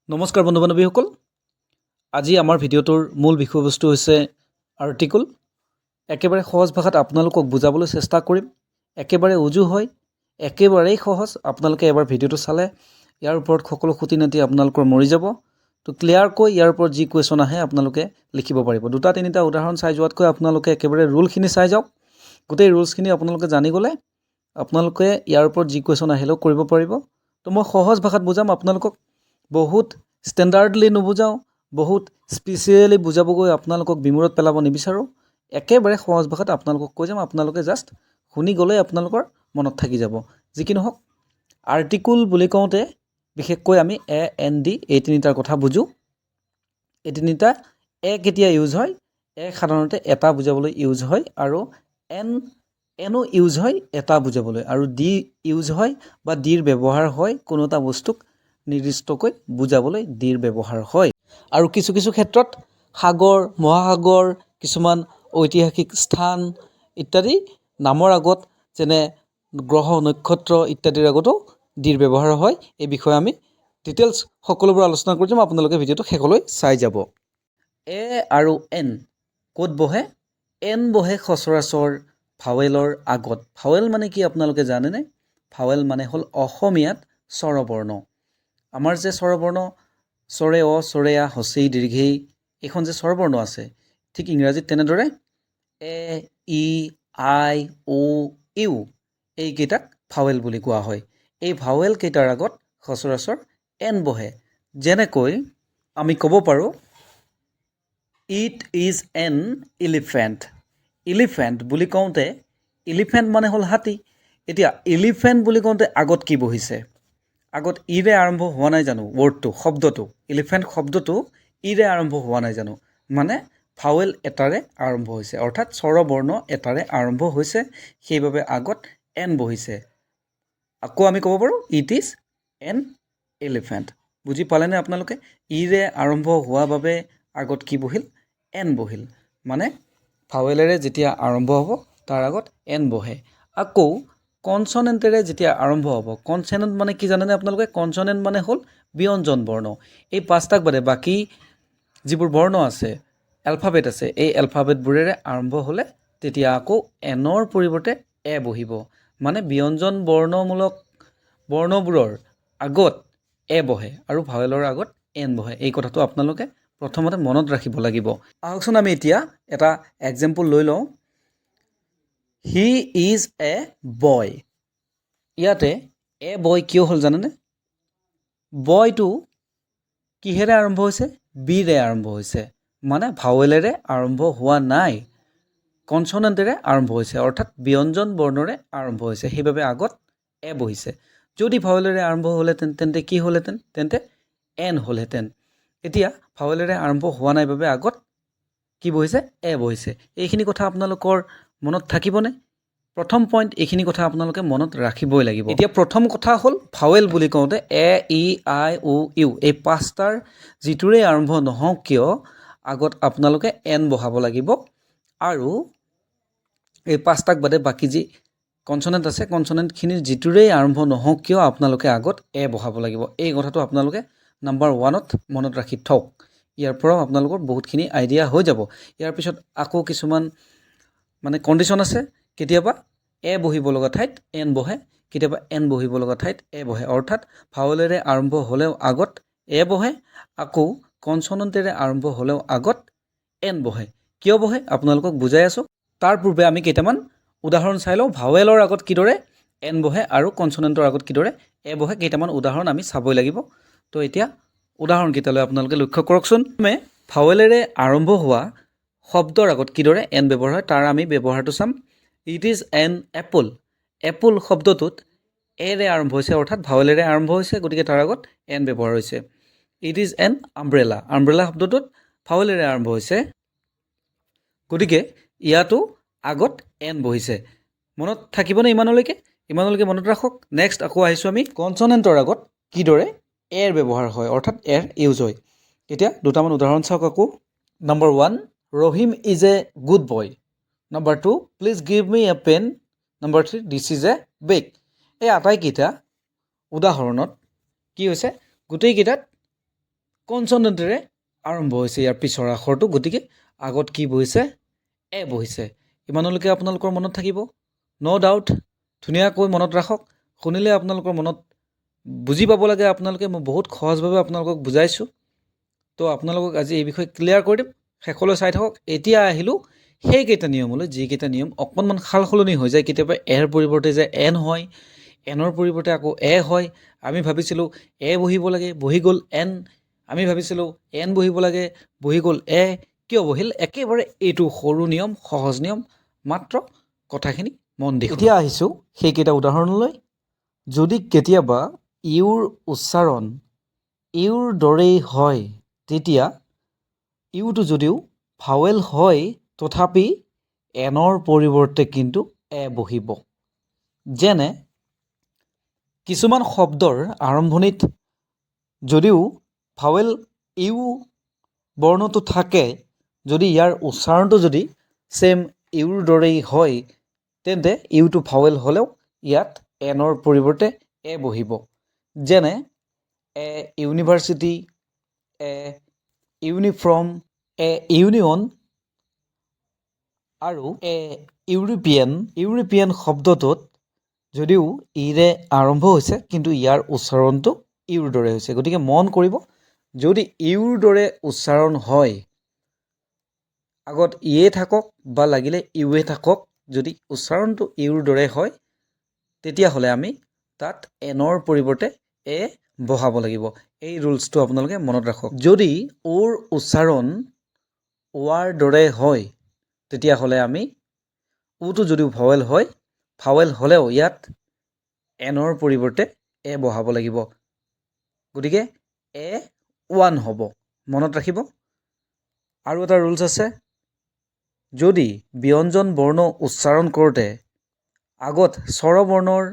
নমস্কাৰ বন্ধু বান্ধৱীসকল, আজি আমাৰ ভিডিঅ'টোৰ মূল বিষয়বস্তু হৈছে আৰ্টিকল। একেবাৰে সহজ ভাষাত আপোনালোকক বুজাবলৈ চেষ্টা কৰিম। একেবাৰে উজু হয়, একেবাৰেই সহজ। আপোনালোকে এবাৰ ভিডিঅ'টো চালে ইয়াৰ ওপৰত সকলো খুটি নাটি আপোনালোকৰ মৰি যাব। তো ক্লিয়াৰকৈ ইয়াৰ ওপৰত যি কুৱেশ্যন আহে, আপোনালোকে লিখিব পাৰিব। দুটা তিনিটা উদাহৰণ চাই যোৱাতকৈ আপোনালোকে একেবাৰে ৰুলখিনি চাই যাওক। গোটেই ৰুলছখিনি আপোনালোকে জানি গ'লে আপোনালোকে ইয়াৰ ওপৰত যি কুৱেশ্যন আহিলেও কৰিব পাৰিব। তো মই সহজ ভাষাত বুজাম আপোনালোকক, বহুত ষ্টেণ্ডাৰ্ডলি নুবুজাওঁ, বহুত স্পেচিয়েলি বুজাব গৈ আপোনালোকক বিমূৰত পেলাব নিবিচাৰোঁ। একেবাৰে সহজ ভাষাত আপোনালোকক কৈ যাম, আপোনালোকে জাষ্ট শুনি গ'লেই আপোনালোকৰ মনত থাকি যাব। যি কি নহওক, আৰ্টিকুল বুলি কওঁতে বিশেষকৈ আমি এ, এন, দি এই তিনিটাৰ কথা বুজোঁ। এই তিনিটা, এ কেতিয়া ইউজ হয়? এ সাধাৰণতে এটা বুজাবলৈ ইউজ হয় আৰু এন, এনো ইউজ হয় এটা বুজাবলৈ আৰু দি ইউজ হয় বা দিৰ ব্যৱহাৰ হয় কোনো এটা বস্তুক নিৰ্দিষ্টকৈ বুজাবলৈ দিৰ ব্যৱহাৰ হয়। আৰু কিছু কিছু ক্ষেত্ৰত সাগৰ, মহাসাগৰ, কিছুমান ঐতিহাসিক স্থান ইত্যাদি নামৰ আগত, যেনে গ্ৰহ, নক্ষত্ৰ ইত্যাদিৰ আগতো দিৰ ব্যৱহাৰ হয়। এই বিষয়ে আমি ডিটেইলছ সকলোবোৰ আলোচনা কৰি যাম। আপোনালোকে ভিডিঅ'টো শেষলৈ চাই যাব। এ আৰু এন ক'ত বহে? এন বহে সচৰাচৰ ভাৱেলৰ আগত। ভাৱেল মানে কি আপোনালোকে জানেনে? ভাৱেল মানে হ'ল অসমীয়াত স্বৰবৰ্ণ। আমাৰ যে স্বৰবৰ্ণ স্বৰে অ, স্বৰে আ, হ্ৰস্ব ই, দীৰ্ঘ ঈ, এইখন যে স্বৰবৰ্ণ আছে, ঠিক ইংৰাজীত তেনেদৰে এ, ই, আই, অ', ইউ এইকেইটাক ভাৱেল বুলি কোৱা হয়। এই ভাৱেল কেইটাৰ আগত সচৰাচৰ এন বহে। যেনেকৈ আমি ক'ব পাৰোঁ, "It is an elephant." Elephant বুলি কওঁতে ইলিফেণ্ট মানে হ'ল হাতী। এতিয়া ইলিফেণ্ট বুলি কওঁতে আগত কি বহিছে? আগত ইৰে আৰম্ভ হোৱা নাই জানো? ৱৰ্ডটো, শব্দটো, ইলিফেণ্ট শব্দটো ইৰে আৰম্ভ হোৱা নাই জানো? মানে ভাৱেল এটাৰে আৰম্ভ হৈছে, অৰ্থাৎ স্বৰবৰ্ণ এটাৰে আৰম্ভ হৈছে। সেইবাবে আগত এন বহিছে। আকৌ আমি ক'ব পাৰোঁ, "It is an elephant." বুজি পালেনে আপোনালোকে? ইৰে আৰম্ভ হোৱা বাবে আগত কি বহিল? এন বহিল। মানে ভাৱেলেৰে যেতিয়া আৰম্ভ হ'ব, তাৰ আগত এন বহে। আকৌ কনচনেণ্টেৰে যেতিয়া আৰম্ভ হ'ব, কনচনেণ্ট মানে কি জানেনে আপোনালোকে? কনচনেণ্ট মানে হ'ল ব্যঞ্জন বৰ্ণ। এই পাঁচটাক বাদে বাকী যিবোৰ বৰ্ণ আছে, এলফাবেট আছে, এই এলফাবেটবোৰেৰে আৰম্ভ হ'লে তেতিয়া আকৌ এনৰ পৰিৱৰ্তে এ বহিব। মানে ব্যঞ্জন বৰ্ণমূলক বৰ্ণবোৰৰ আগত এ বহে আৰু ভাৱেলৰ আগত এন বহে। এই কথাটো আপোনালোকে প্ৰথমতে মনত ৰাখিব লাগিব। আহকচোন, আমি এতিয়া এটা এক্সাম্পল লৈ লওঁ। "He is a boy." ইয়াতে এ বয় কিয় হ'ল জানেনে? বয়টো কিহেৰে আৰম্ভ হৈছে? বিৰে আৰম্ভ হৈছে। মানে ভাৱেলেৰে আৰম্ভ হোৱা নাই, কনচনেণ্টেৰে আৰম্ভ হৈছে, অৰ্থাৎ ব্যঞ্জন বৰ্ণৰে আৰম্ভ হৈছে। সেইবাবে আগত এ বহিছে। যদি ভাৱেলেৰে আৰম্ভ হ'লহেঁতেন, তেন্তে কি হ'লহেঁতেন? তেন্তে এন হ'লহেঁতেন। এতিয়া ভাৱেলেৰে আৰম্ভ হোৱা নাই বাবে আগত কি বহিছে? এ বহিছে। এইখিনি কথা আপোনালোকৰ মনত থাকিবনে? প্ৰথম পইণ্ট, এইখিনি কথা আপোনালোকে মনত ৰাখিবই লাগিব। এতিয়া প্ৰথম কথা হ'ল, ভাৱেল বুলি কওঁতে এ, ই, আই, অ', ইউ এই পাঁচটাৰ যিটোৰেই আৰম্ভ নহওক কিয়, আগত আপোনালোকে এন বহাব লাগিব। আৰু এই পাঁচটাক বাদে বাকী যি কনচনেণ্ট আছে, কনচনেণ্টখিনিৰ যিটোৰেই আৰম্ভ নহওক কিয়, আপোনালোকে আগত এ বহাব লাগিব। এই কথাটো আপোনালোকে নাম্বাৰ ওৱানত মনত ৰাখি থওক। ইয়াৰ পৰাও আপোনালোকৰ বহুতখিনি আইডিয়া হৈ যাব। ইয়াৰ পিছত আকৌ কিছুমান মানে কণ্ডিশ্যন আছে। কেতিয়াবা এ বহিব লগা ঠাইত এন বহে, কেতিয়াবা এন বহিব লগা ঠাইত এ বহে। অৰ্থাৎ ভাৱেলেৰে আৰম্ভ হ'লেও আগত এ বহে, আকৌ কনচনেণ্টেৰে আৰম্ভ হ'লেও আগত এন বহে। কিয় বহে, আপোনালোকক বুজাই আছোঁ। তাৰ পূৰ্বে আমি কেইটামান উদাহৰণ চাই লওঁ। ভাৱেলৰ আগত কিদৰে এন বহে আৰু কনচনেণ্টৰ আগত কিদৰে এ বহে, কেইটামান উদাহৰণ আমি চাবই লাগিব। তো এতিয়া উদাহৰণকেইটালৈ আপোনালোকে লক্ষ্য কৰকচোন। প্ৰথমে ভাৱেলেৰে আৰম্ভ হোৱা শব্দৰ আগত কিদৰে এন ব্যৱহাৰ হয়, তাৰ আমি ব্যৱহাৰটো চাম। "It is an apple." Apple শব্দটোত এৰে আৰম্ভ হৈছে, অৰ্থাৎ ভাৱেলেৰে আৰম্ভ হৈছে, গতিকে তাৰ আগত এন ব্যৱহাৰ হৈছে। "It is an umbrella." Umbrella শব্দটোত ভাৱেলেৰে আৰম্ভ হৈছে, গতিকে ইয়াতো আগত এন বহিছে। মনত থাকিবনে ইমানলৈকে? ইমানলৈকে মনত ৰাখক। নেক্সট আকৌ আহিছোঁ আমি কনচনেণ্টৰ আগত কিদৰে এৰ ব্যৱহাৰ হয়, অৰ্থাৎ এৰ ইউজ হয়। এতিয়া দুটামান উদাহৰণ চাওক আকৌ। Number 1, "Rahim is a good boy." Number 2, "Please give me a pen." Number 3, "This is a bag." এই আটাইকেইটা উদাহৰণত কি হৈছে? গোটেইকেইটাত কনচনেণ্টেৰে আৰম্ভ হৈছে ইয়াৰ পিছৰ আখৰটো, গতিকে আগত কি বহিছে? এ বহিছে। ইমানলৈকে আপোনালোকৰ মনত থাকিব, ন' ডাউট। ধুনীয়াকৈ মনত ৰাখক। শুনিলে আপোনালোকৰ মনত বুজি পাব লাগে। আপোনালোকে, মই বহুত সহজভাৱে আপোনালোকক বুজাইছোঁ। তো আপোনালোকক আজি এই বিষয়ে ক্লিয়াৰ কৰি দিম, শেষলৈ চাই থাকক। এতিয়া আহিলোঁ সেইকেইটা নিয়মলৈ, যিকেইটা নিয়ম অকণমান সাল সলনি হৈ যায়। কেতিয়াবা এৰ পৰিৱৰ্তে যে এন হয়, এনৰ পৰিৱৰ্তে আকৌ এ হয়। আমি ভাবিছিলোঁ এ বহিব লাগে, বহি গ'ল এন। আমি ভাবিছিলোঁ এন বহিব লাগে, বহি গ'ল এ। কিয় বহিল? একেবাৰে এইটো সৰু নিয়ম, সহজ নিয়ম, মাত্ৰ কথাখিনি মন দি। এতিয়া আহিছোঁ সেইকেইটা উদাহৰণলৈ। যদি কেতিয়াবা ইউৰ উচ্চাৰণ ইউৰ দৰেই হয়, তেতিয়া ইউটো যদিও ভাৱেল হয়, তথাপি এনৰ পৰিৱৰ্তে কিন্তু এ বহিব। যেনে কিছুমান শব্দৰ আৰম্ভণিত যদিও ভাৱেল ইউ বৰ্ণটো থাকে, যদি ইয়াৰ উচ্চাৰণটো যদি ছেম ইউৰ দৰেই হয়, তেন্তে ইউটো ভাৱেল হ'লেও ইয়াত এনৰ পৰিৱৰ্তে এ বহিব। যেনে a university, a uniform, a union আৰু এ ইউৰোপিয়ান। ইউৰোপিয়ান শব্দটোত যদিও ইৰে আৰম্ভ হৈছে, কিন্তু ইয়াৰ উচ্চাৰণটো ইউৰ দৰে হৈছে। গতিকে মন কৰিব, যদি ইউৰ দৰে উচ্চাৰণ হয়, আগত ইয়ে থাকক বা লাগিলে ইউৱে থাকক, যদি উচ্চাৰণটো ইউৰ দৰে হয়, তেতিয়াহ'লে আমি তাত এনৰ পৰিৱৰ্তে এ বহাব লাগিব। এই ৰুলছটো আপোনালোকে মনত ৰাখক। যদি অ'ৰ উচ্চাৰণ ৱাৰ দৰে হয়, তেতিয়াহ'লে আমি উটো যদিও ভাৱেল হয়, ভাৱেল হ'লেও ইয়াত এনৰ পৰিৱৰ্তে এ বহাব লাগিব। গতিকে এ ওৱান হ'ব, মনত ৰাখিব। আৰু এটা ৰুলছ আছে, যদি ব্যঞ্জন বৰ্ণ উচ্চাৰণ কৰোঁতে আগত স্বৰবৰ্ণৰ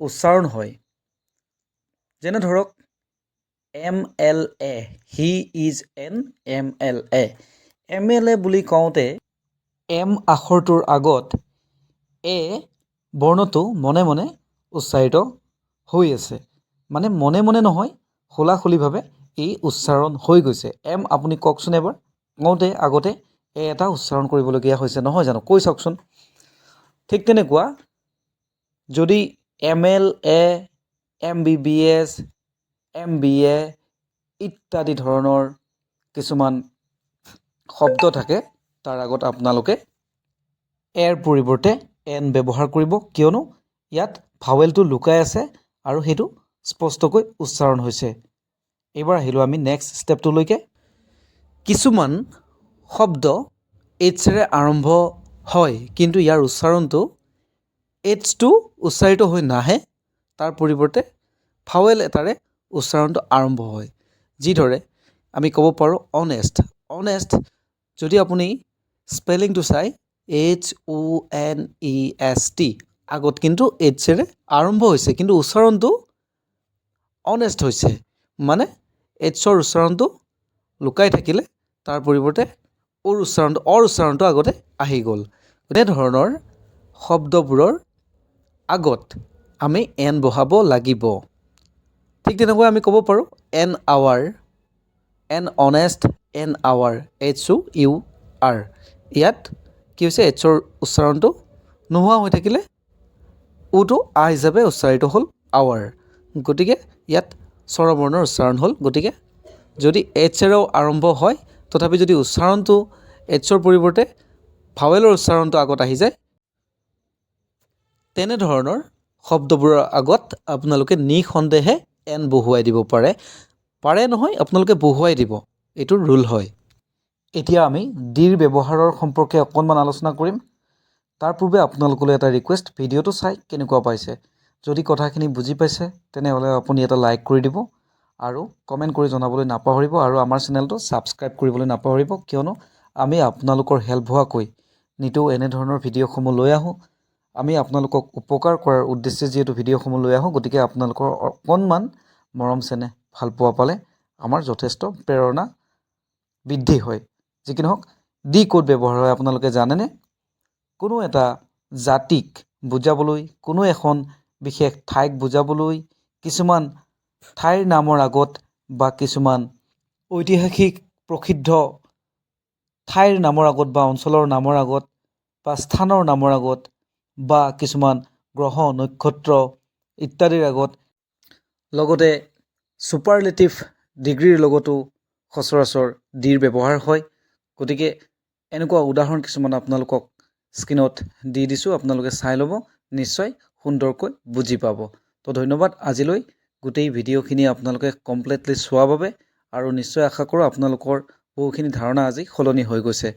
উচ্চাৰণ হয়, যেনে ধৰক MLA, he is an MLA। MLA বুলি কওঁতে এম আখৰটোৰ আগত এ বৰ্ণটো মনে মনে উচ্চাৰিত হৈ আছে। মানে মনে মনে নহয়, খোলাখুলিভাৱে ই উচ্চাৰণ হৈ গৈছে। এম আপুনি কওকচোন এবাৰ, কওঁতে আগতে এ এটা উচ্চাৰণ কৰিবলগীয়া হৈছে, নহয় জানো? কৈ চাওকচোন। ঠিক তেনেকুৱা যদি MLA, MBBS, MBA ইত্যাদি ধৰণৰ কিছুমান শব্দ থাকে, তাৰ আগত আপোনালোকে এৰ পৰিৱৰ্তে এন ব্যৱহাৰ কৰিব, কিয়নো ইয়াত ভাৱেলটো লুকাই আছে আৰু সেইটো স্পষ্টকৈ উচ্চাৰণ হৈছে। এইবাৰ আহিলোঁ আমি নেক্সট ষ্টেপটোলৈকে। কিছুমান শব্দ এইচেৰে আৰম্ভ হয়, কিন্তু ইয়াৰ উচ্চাৰণটো এইচটো উচ্চাৰিত হৈ নাহে, তাৰ পৰিৱৰ্তে ভাৱেল এটাৰে উচ্চাৰণটো আৰম্ভ হয়। যিদৰে আমি ক'ব পাৰোঁ অনেষ্ট। অনেষ্ট যদি আপুনি স্পেলিংটো চাই, HONEST, আগত কিন্তু এইচেৰে আৰম্ভ হৈছে, কিন্তু উচ্চাৰণটো অনেষ্ট হৈছে। মানে এইচৰ উচ্চাৰণটো লুকাই থাকিলে, তাৰ পৰিৱৰ্তে অ'ৰ উচ্চাৰণটো, অৰ উচ্চাৰণটো আগতে আহি গ'ল। এনেধৰণৰ শব্দবোৰৰ আগত আমি এন বহাব লাগিব। ঠিক তেনেকৈ আমি ক'ব পাৰোঁ an hour, an honest, an hour, HOUR। ইয়াত কি হৈছে? এইচৰ উচ্চাৰণটো নোহোৱা হৈ থাকিলে, উটো আ হিচাপে উচ্চাৰিত হ'ল, আৱাৰ। গতিকে ইয়াত স্বৰবৰ্ণৰ উচ্চাৰণ হ'ল। গতিকে যদি এইচেৰেও আৰম্ভ হয়, তথাপি যদি উচ্চাৰণটো এইচৰ পৰিৱৰ্তে ভাৱেলৰ উচ্চাৰণটো আগত আহি যায়, তেনেধৰণৰ শব্দবোৰৰ আগত আপোনালোকে নিঃসন্দেহে এন বহুৱাই দিব পাৰে। পাৰে নহয়, আপোনালোকে বহুৱাই দিব, এইটো ৰুল হয়। এতিয়া আমি ডিৰ ব্যৱহাৰৰ সম্পৰ্কে অকণমান আলোচনা কৰিম। তাৰ পূৰ্বে আপোনালোকলৈ এটা ৰিকুৱেষ্ট, ভিডিঅ'টো চাই কেনেকুৱা পাইছে? যদি কথাখিনি বুজি পাইছে, তেনেহ'লে আপুনি এটা লাইক কৰি দিব আৰু কমেণ্ট কৰি জনাবলৈ নাপাহৰিব আৰু আমাৰ চেনেলটো ছাবস্ক্ৰাইব কৰিবলৈ নাপাহৰিব, কিয়নো আমি আপোনালোকৰ হেল্প হোৱাকৈ নিতৌ এনেধৰণৰ ভিডিঅ'সমূহ লৈ আহোঁ। আমি আপোনালোকক উপকাৰ কৰাৰ উদ্দেশ্যে যিহেতু ভিডিঅ'সমূহ লৈ আহোঁ, গতিকে আপোনালোকৰ অকণমান মৰম চেনেহ ভালপোৱা পালে আমাৰ যথেষ্ট প্ৰেৰণা বৃদ্ধি হয়। যি কি নহওক, ডি ক'ত ব্যৱহাৰ হয় আপোনালোকে জানেনে? কোনো এটা জাতিক বুজাবলৈ, কোনো এখন বিশেষ ঠাইক বুজাবলৈ, কিছুমান ঠাইৰ নামৰ আগত বা কিছুমান ঐতিহাসিক প্ৰসিদ্ধ ঠাইৰ নামৰ আগত বা অঞ্চলৰ নামৰ আগত বা স্থানৰ নামৰ আগত বা কিছুমান গ্ৰহ নক্ষত্ৰ ইত্যাদিৰ আগত, লগতে ছুপাৰলেটিভ ডিগ্ৰীৰ লগতো সচৰাচৰ ডিৰ ব্যৱহাৰ হয়। গতিকে এনেকুৱা উদাহৰণ কিছুমান আপোনালোকক স্ক্ৰীণত দি দিছোঁ, আপোনালোকে চাই ল'ব, নিশ্চয় সুন্দৰকৈ বুজি পাব। তো ধন্যবাদ আজিলৈ গোটেই ভিডিঅ'খিনি আপোনালোকে কমপ্লিটলি চোৱাৰ বাবে, আৰু নিশ্চয় আশা কৰোঁ আপোনালোকৰ বহুখিনি ধাৰণা আজি সলনি হৈ গৈছে।